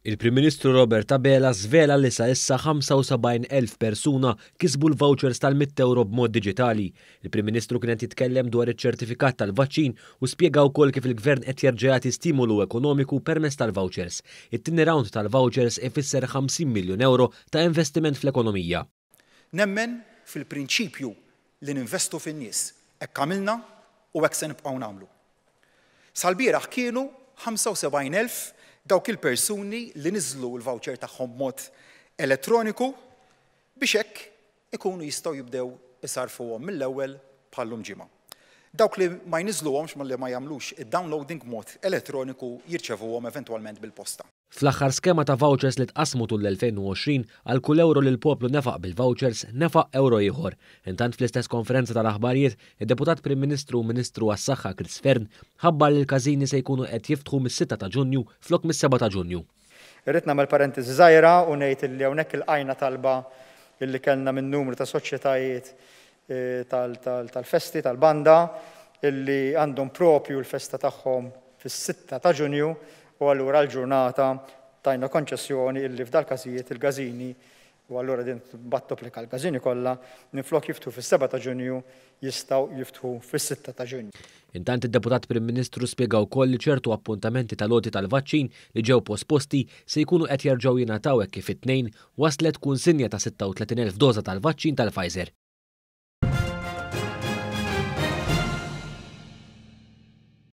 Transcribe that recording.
Il-Prim Ministru Robert Abela żvela li sa issa 75,000 persuna kisbu l-vouchers tal-mitt ewro b'mod diġitali. Il-Prim Ministru kien qed jitkellem dwar iċ-ċertifikat tal-vaċċin u spjega wkoll kif il-Gvern qed jerġa' jagħti stimolu ekonomiku permezz tal-vouchers. It-tieni round tal-vouchers ifisser 50 miljun ewro ta' investiment fl-ekonomija. Nemmen fil-prinċipju li ninvestu fin-nies. Hekk għamilna u hekk se nibqgħu nagħmlu. Sal-bieraħ kienu 75,000 dawk il-persuni li niżżlu l-voucher tagħhom b'mod elettroniku biex hekk ikunu jistgħu jibdew isarrfuhom mill-ewwel bħal-lum ġimgħa. Dawk li ma jniżżluhomx, li ma jagħmlux id-downloading b'mod elettroniku jirċevuhom eventwalment bil-posta. Fl-aħħar skema ta' vouchers li tqassmu tul l-2020, għal kull ewro li l-poplu nefaq bil-vouchers, nefaq ewro ieħor. Intant fl-istess konferenza tal-aħbarijiet, id-Deputat Prim Ministru u Ministru għas-Saħħa Chris Fearne ħabbar li l-każini se jkunu qed jiftħu mis-sitta ta' Ġunju flok mis-sebgħa ta' Ġunju. Irrid nagħmel parentesi żgħira u ngħid illi hawnhekk ilqajna talba illi kellna minn numru ta' soċjetajiet tal-festi tal-banda illi għandhom propju l-festa tagħhom fis-sitta ta' Ġunju u allura l-ġurnata tajna konċessjoni illi f'dal-każijiet il-gażini, u allura din mbagħad topplika l-gażini kollha, minflok jiftħu fis-seba' ta' Ġunju jistgħu jiftħu fis-sitta ta' Ġunju. Intant id-Deputat Prim Ministru spjega wkoll li ċertu appuntamenti tal-għoti tal-vaċċin li ġew posposti se jkunu qed jerġgħu jingħataw hekk kif it-Tnejn waslet kunsinja ta' 36,000 doża tal-vaċċin tal-Pfizer.